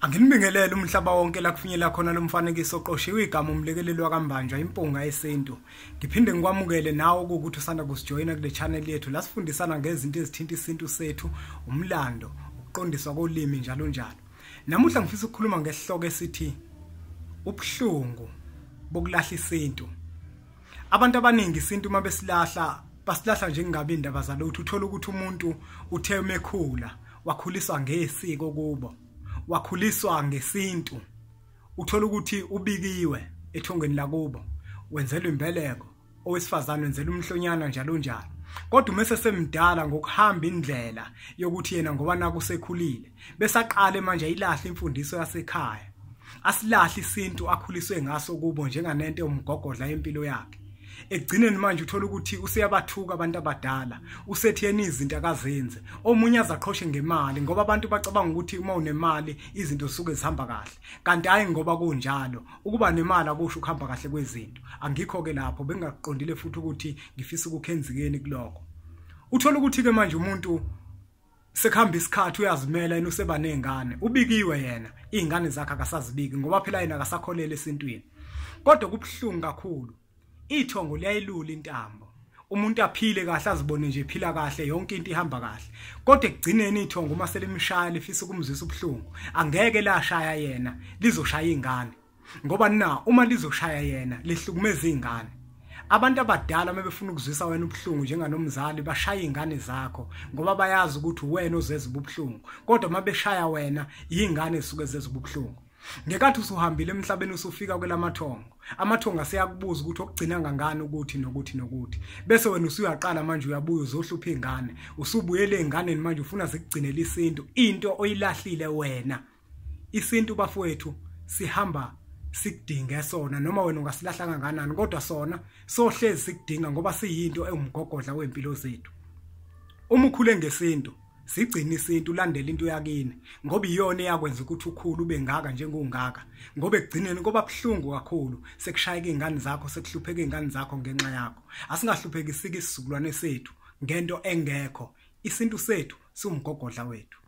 Anginibingelele umhlaba wonke la kufinyela khona lo mfanekiso oqoshiwe igama umlekeleli wakaMbanjwa impunga yesintu. Ngiphinde ngikwamukele nawe ukuthi usanda kusijoyina kule channel yethu la sifundisana ngezinto ezithinta isintu sethu, umlando, ukuqondiswa kolimi njalo njalo. Namuhla ngifisa ukukhuluma ngesihloko esithi ubuhlungu bokulahla isintu. Abantu abaningi isintu uma besilahla basilahla nje kungabi indaba zalutho. Uthola ukuthi umuntu uthe umekhula wakhuliswa ngesiko kubo, wakhuliswa ngesintu, uthola ukuthi ubikiwe ethongweni lakubo, wenzelwa imbeleko, owesifazane wenzela umhlonyana njalo njalo. Kodwa uma sesemdala ngokuhamba indlela yokuthi yena ngoba nakusekhulile besaqale manje ayilahle imfundiso yasekhaya, asilahle isintu akhuliswe ngaso kubo njenganento umgogodla yempilo yakhe. Ekugcineni manje uthola ukuthi useyabathuka abantu abadala, usethi yena izinto akazenze, omunye azaqhoshe ngemali ngoba abantu bacabanga ukuthi uma unemali izinto zisuke zihamba kahle, kanti hayi ngoba kunjalo. Ukuba nemali akusho ukuhamba kahle kwezinto. Angikho ke lapho, bengaqondile futhi ukuthi ngifisa ukukhenzikeni kuloko. Uthola ukuthi ke manje umuntu sekuhamba isikhathi uyazimela yena, useba nezingane, ubikiwe yena, izingane zakhe akasazibiki ngoba phela yena akasakholele esintwini. Kodwa kubuhlungu kakhulu, ithongo liyayilula intambo, umuntu aphile kahle azibone nje ephila kahle, yonke into ihamba kahle, kodwa ekugcineni ithongo uma selimshaya lifisa ukumzwisa ubuhlungu, angeke lashaya yena, lizoshaya ingane, ngoba na uma lizoshaya yena lihlukumeza ingane. Abantu abadala uma befuna ukuzwisa wena ubuhlungu njenganomzali bashaya ingane zakho ngoba bayazi ukuthi wena ozeza ubuhlungu, kodwa uma beshaya wena ingane zisuke zeza ubuhlungu. Ngekathi usuhambile emhlabeni usufika kwelamathongo, amathongo aseyakubuza ukuthi okugcina ngangani ukuthi nokuthi nokuthi, bese wena usuyaqala manje uyabuya uzohlupha ingane, usubuyele enganeni manje ufuna zikugcinele isintu, into oyilahlile wena. Isintu bafowethu sihamba sikudinge sona, noma wena ungasilahla kanganani, kodwa sona sohlezi sikudinga ngoba siyinto ewumgogodla wempilo zethu. Uma ukhule ngesintu, sigcina isintu, ulandele into yakini ngoba iyona eyakwenza ukuthi ukhulu ube ngaka njengongaka, ngoba ekugcineni kuba buhlungu kakhulu sekushayeka izingane zakho, sekuhlupheka izingane zakho ngenxa yakho. Asingahluphekisiki isizukulwane sethu ngento engekho. Isintu sethu siwumgogodla wethu.